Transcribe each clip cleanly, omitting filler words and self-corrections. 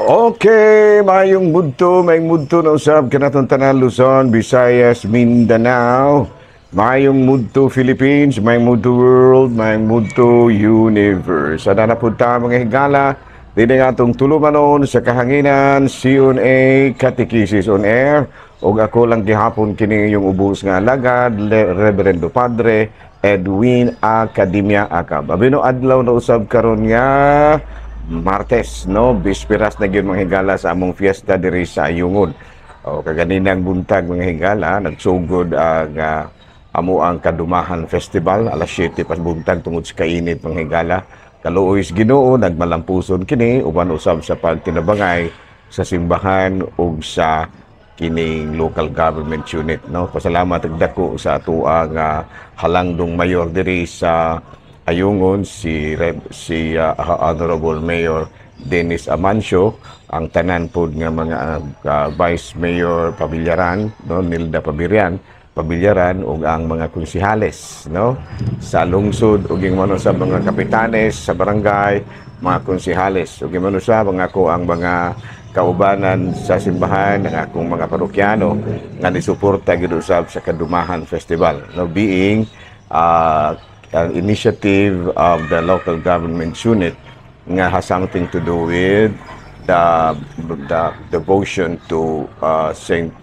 Okay, mayong mudto na usab kanatong tanan, Luzon, Visayas, Mindanao. Mayong mudto, Philippines, mayong mudto, world, mayong mudto, universe. Sana na pud ta, mga higala, dinhi nga atong tulumanon sa kahanginan, C&A Catechesis on Air. Ug ako lang gihapon kini yung ubos nga alagad, Reverendo Padre Edwin Academia Acab. Abino adlaw na usab karon nga Martes, no? Bispiras na gyud, mga higala, sa among fiesta diri sa Ayungon. O kaganinang buntag, mga higala, nagsugod ang amo ang Kadumahan Festival alas 7 pas buntag tungod sa kainit, mga higala. Kaluoy sa Ginoo, nagmalampuson kini uban usab sa pagtinabangay sa simbahan ug sa kining local government unit, no? Pasalamat og dako sa atoang halangdong mayor diri sa Ayungon, si Honorable Mayor Dennis Amancio, ang tanan pod nga mga Vice Mayor Pabilyaran, no, Nilda Pabilyaran ug ang mga konsihales, no, sa lungsod ug yung sa mga kapitanes sa barangay, mga konsihales ug yung sa mga ko ang mga kaubanan sa simbahan, ang akong mga parokyano nga nisuporta gyud usab sa Kadumahan Festival, no, being an initiative of the local government unit nga has something to do with the devotion to Saint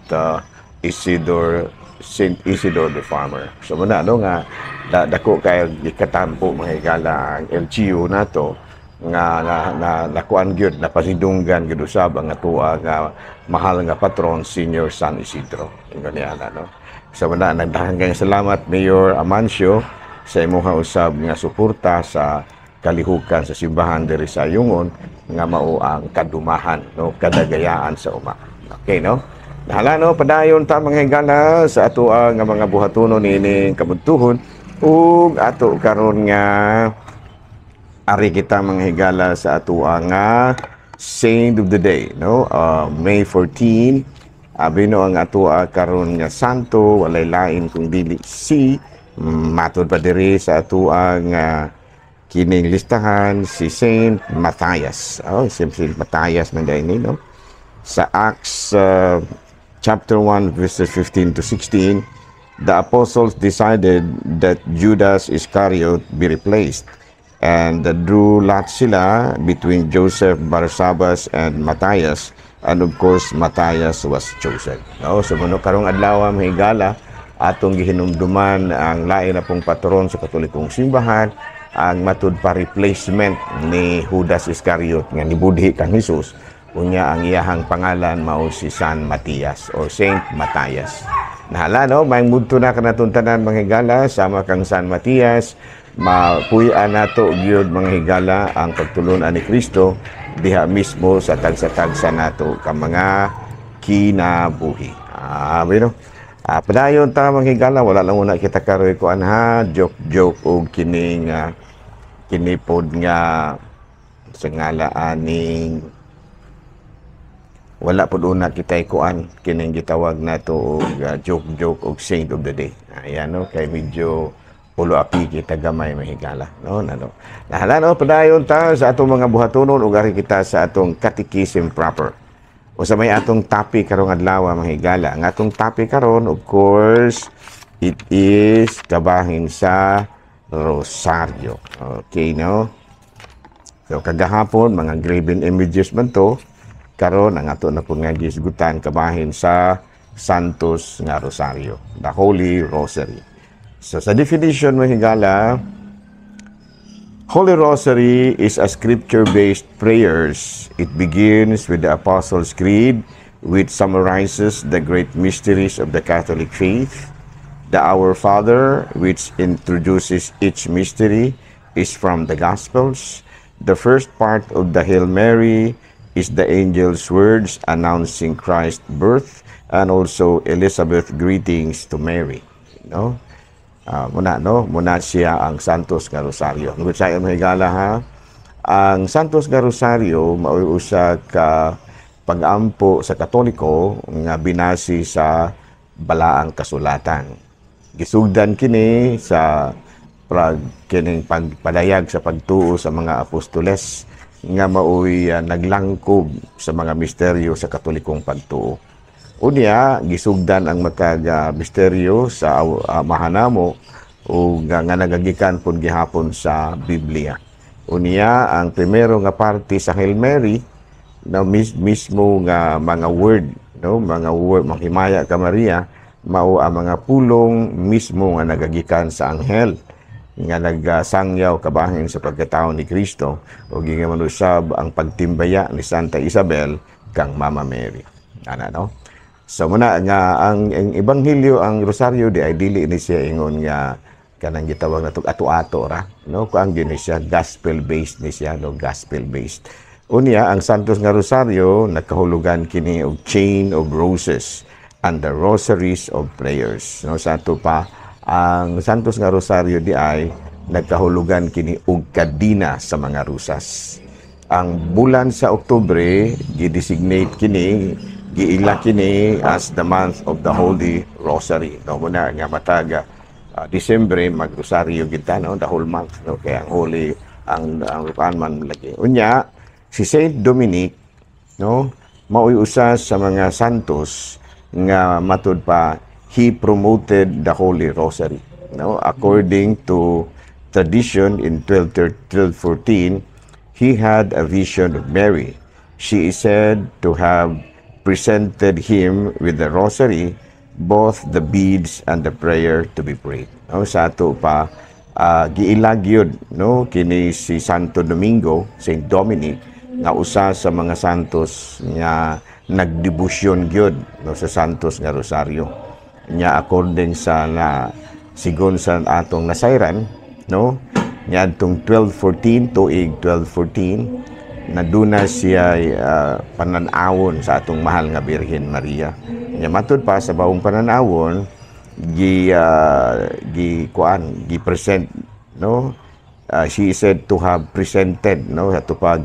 Isidore, Saint Isidore the Farmer. So muna no nga dako kay gikatampo, mga higala, ang LGU nato nga na nakuan gyud, napasidunggan gyud usab ang atoa nga mahal nga patron, Senior San Isidro. Ingon niya na, no. So muna nagdaghang kayong salamat, Mayor Amancio, sa imuha usab nga suporta sa kalihukan sa simbahan diri sa Ayungon nga mao ang kadumahan, no, kadagayaan sa uma. Okay, no? Nahala, no, padayon ta, mga higala, sa ato ang nga mga buhatonon niining kabuntuhon ug ato karon nga ari kita, mga higala, sa ato nga saint of the day, no? May 14, abi no ang ato karon nga santo walay lain kung dili si, matud pa diri sa ato ang kining listahan, si Saint Matthias. Oh, si Saint Matthias man diay ni, no? Sa Acts chapter 1 verses 15 to 16, the apostles decided that Judas Iscariot be replaced and drew lots sila between Joseph Barsabbas and Matthias, and of course Matthias was chosen. No, so mao karong adlaw, mga higala, atong gihinumduman ang lain na pong patron sa Katolikong simbahan, ang matud pa replacement ni Judas Iscariot nga nibudhi kang Jesus. Unya ang iyahang pangalan mao si San Matias or Saint Matthias. Nahala, no, may mudto na kanatong tanan, mga higala, sama kang San Matias, mapuy-an nato gyud, mga higala, ang pagtulon-an ni Kristo diha mismo sa tagsa-tagsa nato ka mga kinabuhi. Ah, bueno. Ah, padayon ta, mga higala, wala lang una kita karoy kuan ha, joke joke og kining kini pod nga sa ngala aning wala pud una kita kuan kining gitawag nato og joke joke og saint of the day. Ayan, no, kay medyo ulo api kita gamay, mahigala, no, nano. Nahala, no, padayon ta sa atong mga buhatonon ug ari kita sa atong catechism proper. O sa may atong topic karong adlaw, mga higala. Ang atong topic karon, of course, it is kabahin sa Rosaryo. Okay, no? So kagahapon mga graven images man to, karon ang ato na pud nga gisgutan kabahin sa Santos nga Rosario, the Holy Rosary. So sa definition, mga higala, Holy Rosary is a scripture-based prayers. It begins with the Apostles' Creed, which summarizes the great mysteries of the Catholic faith. The Our Father, which introduces each mystery, is from the Gospels. The first part of the Hail Mary is the angel's words announcing Christ's birth and also Elizabeth's greetings to Mary. No? Muna, no, muna siya ang Santos nga Rosario. Ngunit sa mga higala ha, ang Santos nga Rosario mao'y usa ka pag-ampo sa Katoliko nga binasi sa balaang kasulatan. Gisugdan kini sa prag kining pagpadayag sa pagtuo sa mga apostoles. nga maoy naglangkob sa mga misteryo sa Katolikong pagtuo. Unya, gisugdan ang matag misteryo sa Amahan Namo o nga nagagikan pud gihapon sa Biblia. Unya, ang primero nga parte sa Hail Mary na mismo nga mga word, no, mga word "Manghimaya ka Maria", mao ang mga pulong mismo nga nagagikan sa anghel nga nagsangyaw kabahin sa pagkatao ni Kristo o giingon man usab ang pagtimbaya ni Santa Isabel kang Mama Mary. Ana, no? So muna nga ang ebanghelyo, ang rosaryo di ay dili ni siya ingon nga kanang gitawag nato ato-ato ra, no? Kuan gyud ni siya, gospel based ni siya, no? Gospel based. Unya, ang Santos nga Rosaryo nagkahulugan kini og chain of roses and the rosaries of prayers, no? Sa ato pa, ang Santos nga Rosaryo di ay nagkahulugan kini og kadina sa mga rusas. Ang bulan sa Oktubre, gi-designate kini, giila kini as the month of the Holy Rosary, no? Muna nga matag Disyembre, magrosaryo kita, no, the whole month, no? Kaya ang holy ang kuan man lagi. Unya, si Saint Dominic, no, maoy usa sa mga santos nga matud pa he promoted the Holy Rosary, no? According to tradition, in 1214 he had a vision of Mary. She is said to have presented him with the rosary, both the beads and the prayer to be prayed, no? Sa ato pa, giila gyud, no, kini si Santo Domingo, Saint Dominic, nga usa sa mga santos nga nagdebosyon gyud, no, sa Santos nga Rosaryo nya. According sa na sigon sa atong nasayran, no, niadtong 1214, tuig 1214, naduna siya panan-awon sa atong mahal nga Birhen Maria. Nya matud pa sa bawong panan-awon, gi kuan, gi present, no, she is said to have presented, no, ato pa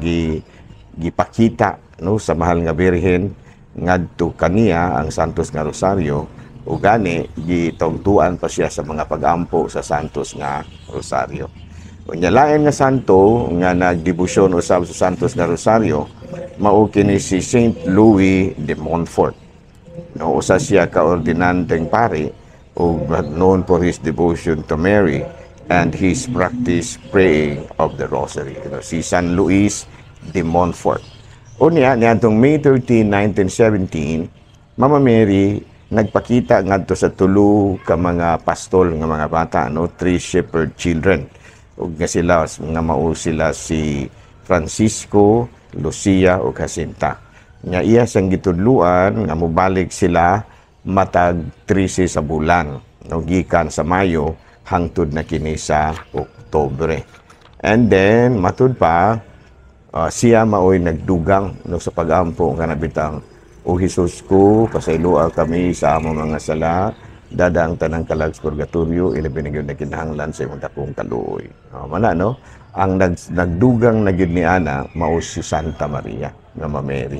gipakita, no, sa mahal nga Birhen ngadto kaniya ang Santos nga Rosaryo, ug gani gitugtuan pa siya sa mga pagampo sa Santos nga Rosaryo. Unya, lain nga santo nga nagdebosyon usab sa Santos nga Rosaryo mao kini si Saint Louis de Montfort. No, usa siya ka ordinandeng pari ug known for his devotion to Mary and his practice praying of the rosary. Si San Luis de Montfort. Unya, niadtong May 13, 1917, Mama Mary nagpakita ngadto sa tulo ka mga pastol nga mga bata, no, three shepherd children. Ug nga sila nga mao sila si Francisco, Lucia ug Jacinta. Nga iya sang gitudluan nga mobalik sila matag 13 sa bulan, no, gikan sa Mayo hangtod na kini sa Oktubre. And then matud pa, siya maoy nagdugang, no, sa pagampo nga nabitang "O Jesus ko, pasayloa kami sa among mga sala, dad-a ang tanang kalag sa purgatorio, ilabi na gyud nagkinahanglan sa imong dakong kaluoy." Oh, mana, no? Ang nagdugang na gyud ni ana mao si Santa Maria nga Mama Mary.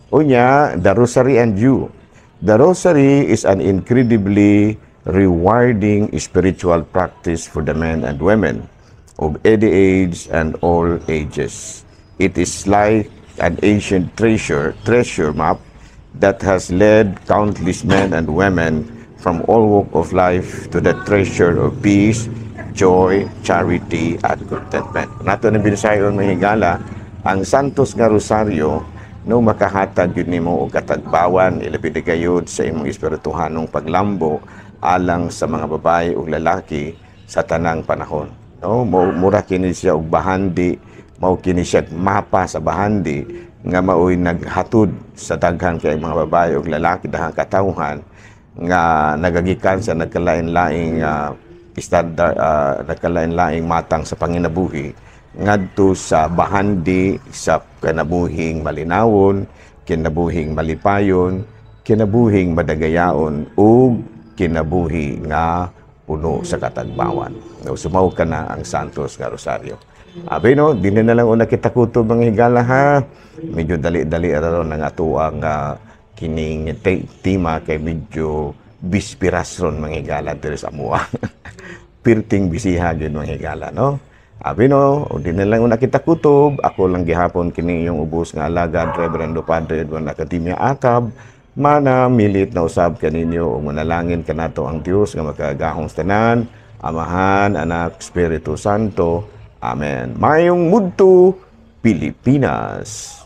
Unya, the Rosary and you. The Rosary is an incredibly rewarding spiritual practice for the men and women of any age and all ages. It is like an ancient treasure map that has led countless men and women from all walk of life to the treasure of peace, joy, charity, and contentment. Nato na binisayon, mga higala, ang Santos nga Rosaryo, no, makahatag yun nimo og katagbawan, ilabi na gayud sa imong espirituhanong paglambo alang sa mga babae ug lalaki sa tanang panahon. No, mura kini siya og bahandi, mao kini siya mapa sa bahandi nga maoy naghatod sa daghan kay mga babae ug lalaki, daghang katawhan nga nagagikan sa nagkalain-laing standard, nagkalain-laing matang sa panginabuhi ngadto sa bahandi sa kinabuhing malinawon, kinabuhing malipayon, kinabuhing madagayaon ug kinabuhi nga puno sa katagbawan. No, so mao kana ang Santos nga Rosario. Abi no, dinhi na lang una kita kutob, mga higala, ha. Medyo dali-dali ra ron ang atoang kining tema kay medyo bispiras ron, mga higala, diri sa amoa. Pirting bisiha gyud, mga higala, no. Abi no, o di na lang una kita kutob, ako lang gihapon kini iyong ubos nga alagad, Reverendo Padre Edwin Academia Acab, mana milit na usab kaninyo ug manalangin kanato ang Dios nga makagagahom sa tanan, Amahan, Anak, Espiritu Santo. Amen. Mayong mudto, Pilipinas.